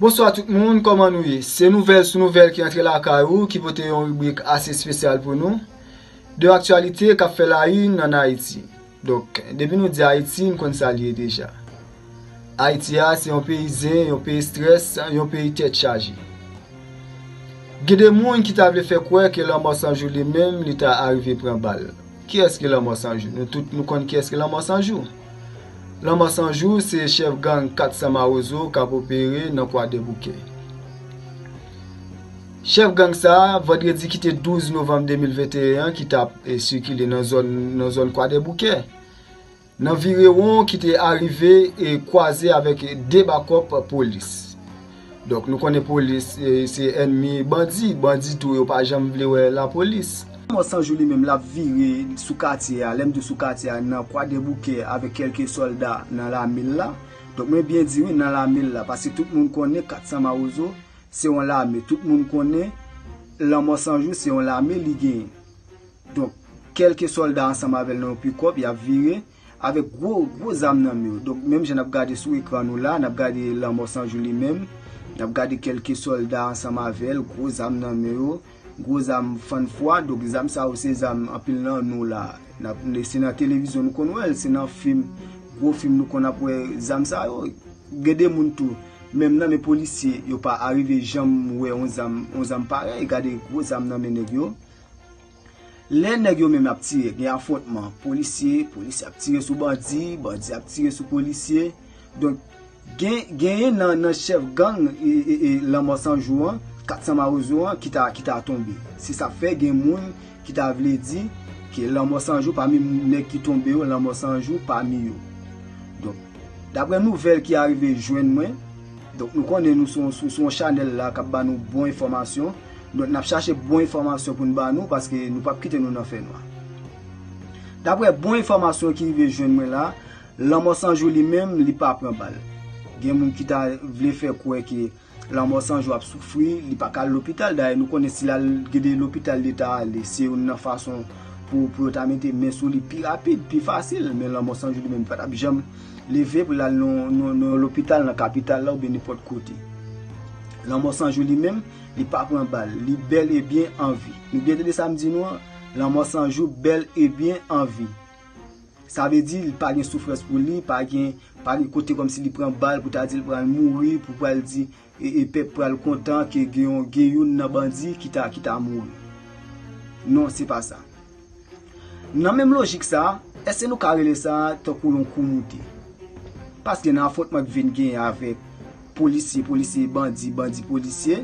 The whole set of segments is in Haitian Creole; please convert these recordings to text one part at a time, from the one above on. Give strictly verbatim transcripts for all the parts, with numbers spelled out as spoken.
Bonswa tout moun, kòman nou ye? Se nouvèl sou nouvèl ki antre lakay ou, ki pote yon ribrik ase espesyal pou nou. De aktyalite k ap fè la une ann Ayiti. Donk, depi nou di Ayiti, n konn sa l ye deja. Ayiti a, se yon peyi zen, yon peyi strès, yon peyi tèt chaje. Gen de moun ki ta vle fè kwè ke Lanmò San Jou li menm, li ta arive pran bal. Kiyès ki Lanmò San Jou? Nou tout nou konn kiyès ki Lanmò San Jou. Lanmò San Jou se chèf gang kat san Mawozo k ap opere nan Kwadèboukè. Chèf gang sa a, vandredi ki te douz novanm de mil venteyen an, ki t ap, e, sikile nan zòn, nan zòn Kwadèboukè. Nan virewon ki te arive e kwaze avèk de bakòp polis. Donk, nou konnen polis, e, se ènmi bandi. Bandi tou, yo pa janm vle wè lapolis. Lanmò San Jou li menm, l ap vire sou katye a. Lè m di w sou katye a, nan Kwadèboukè avèk kèlke sòlda nan lame l la. Donk, mwen byen di wi, nan lame l la, paske tout moun konnen kat san Mawozo se yon lame. Tout moun konnen Lanmò San Jou se yon lame li genyen. Donk, kèlke sòlda ansanm avè l nan yon pikòp, y ap vire avèk gwo, gwo zam nan men yo. Donk, menm jan n ap gade sou ekran nou la, n ap gade Lanmò San Jou li menm, n ap gade kèlke sòlda ansanm avè l, gwo zam nan men yo, gwo zam fann fwa. Donk, zam sa yo se zam anpil nan nou la. N ap, se nan televizyon nou konn wè l, se nan fim, gwo fim nou konn ap wè zam sa yo. Gen de moun tou, menm nan men polisye, yo pa arive janm wè yon zam, yon zam parèy. Gade gwo zam nan men nèg yo. Lè nèg yo menm ap tire, gen afwontman, polisye, polisye ap tire sou bandi, bandi ap tire sou polisye. Donk, gen, genyen nan, nan chèf gang, e, e, e, Lanmò San Jou an, kat san Mawozo an, ki ta, ki ta tonbe. Se sa k fè gen moun ki ta vle di ke Lanmò San Jou pami nèg ki tonbe yo, Lanmò San Jou pami yo. Donk, daprè nouvèl ki arive jwenn mwen, donk, nou konnen nou sou, sou, sou yon chanèl la k ap ba nou bon enfòmasyon. Donk, n ap chache bon enfòmasyon pou n ba nou, paske nou p ap kite nou nan fènwa. Daprè bon enfòmasyon ki rive jwenn mwen la, Lanmò San Jou li menm, li pa pran bal. Gen moun ki ta vle fè kwè ke Lanmò San Jou ap soufri, li pa ka al lopital. Dayè, nou konnen si l al gen de lopital li ta ale, se youn nan fason pou, pou yo ta mete men sou li pi rapid, pi fasil. Men Lanmò San Jou li menm, li pa t ap janm leve pou l al nan, nan, nan lopital, nan kapital la oubyen nenpòt kote. Lanmò San Jou li menm, li pa pran bal, li bèl e byen an vi. Nou byen tande sa m di nou an, Lanmò San Jou bèl e byen an vi. Sa vle di, li pa gen soufrans pou li, pa gen, pa gen kote kòmsi li pran bal pou ta di l pral mouri, pou pral di, e, e pèp pral kontan ke gen yon, gen youn nan bandi ki ta, ki ta mouri. Non, se pa sa. Nan menm lojik sa, èske nou ka rele sa tankou yon kou moute? Paske nan afwontman k vin genyen avèk polisye, polisye, bandi, bandi, polisye,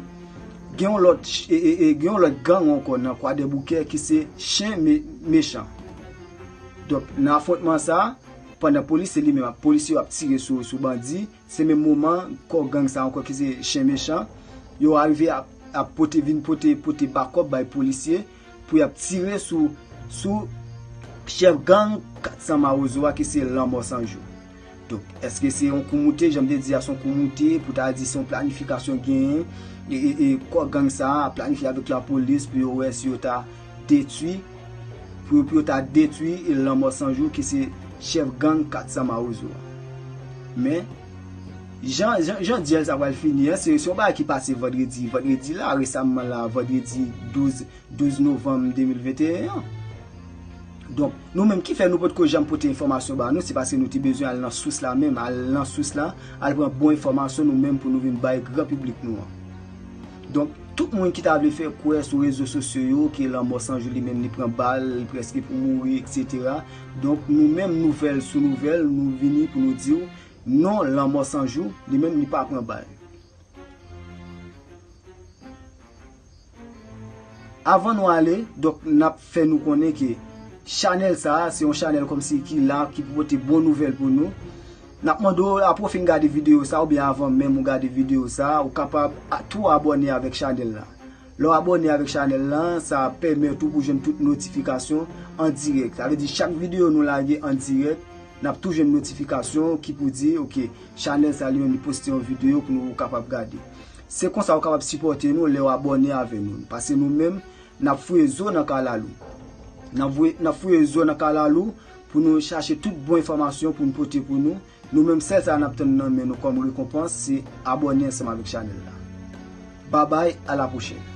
gen yon lòt, e, e, e, gen yon lòt gang ankò nan Kwadèboukè ki se Chen Me-, Mechan. Donk, nan afwontman sa, pandan polisye li menm ap, polisye yo ap tire sou, sou bandi, se menm moman, kò gang sa ankò ki se Chen Mechan, yo arive ap, ap pote, vin pote, pote bakòp bay polisye, pou y ap tire sou, sou chèf gang kat san Mawozo a ki se Lanmò San Jou. Donk, èske se yon kou moute? Jan m te di a, se yon kou moute pou ta di se yon planifikasyon genyen, e, e, e kò gang sa a planifye avèk lapolis pou yo wè si yo ta detwi, pou, pou yo ta detwi Lanmò San Jou ki se chèf gang kat san Mawozo a. Men, jan, jan, jan dyèl sa pral fini an, se, se yon bagay ki pase vandredi, vandredi la, resaman la, vandredi douz, douz novanm de mil venteyen an. Donk, nou menm ki fè nou potko janm pote enfòmasyon ba nou, se paske nou te bezwen al nan sous la menm, al nan sous la, al pran bon enfòmasyon nou menm pou nou vin bay gran piblik nou an. Donk, tout moun ki ta vle fè kwè sou rezo sosyo yo ke Lanmò San Jou li menm li pran bal, li prèske pou mouri, etsetera. Donk, nou menm nouvèl sou nouvèl, nou vini pou nou di w, non, Lanmò San Jou, li menm li pa pran bal. Avan nou ale, donk, n ap fè nou konnen ke chanèl sa a, se yon chanèl kòmsi ki la, ki pou pote bon nouvèl pou nou. N ap mande w, apre w fin gade videyo sa a, oubyen avan menm ou gade videyo sa a, ou kapab a, tou abòne avèk chanèl la. Lè w abòne avèk chanèl la, sa ap pèmèt ou pou jwenn tout notifikasyon an dirèk. Sa vle di chak videyo nou lage an dirèk, n ap tou jwenn notifikasyon ki pou di, oke, chanèl sa li menm li poste yon videyo pou nou kapab gade. Se konsa ou kapab sipòte nou lè w abòne avè nou. Paske nou menm, n ap fouye zo nan kalalou. N ap fouye, n ap fouye zo nan kalalou pou nou chache tout bon enfòmasyon pou nou pote pou nou. Nou menm, sèl sa n ap tann nan men nou kòm rekonpans, se abòne ansanm avèk chanèl la. Babay, a la pwochèn.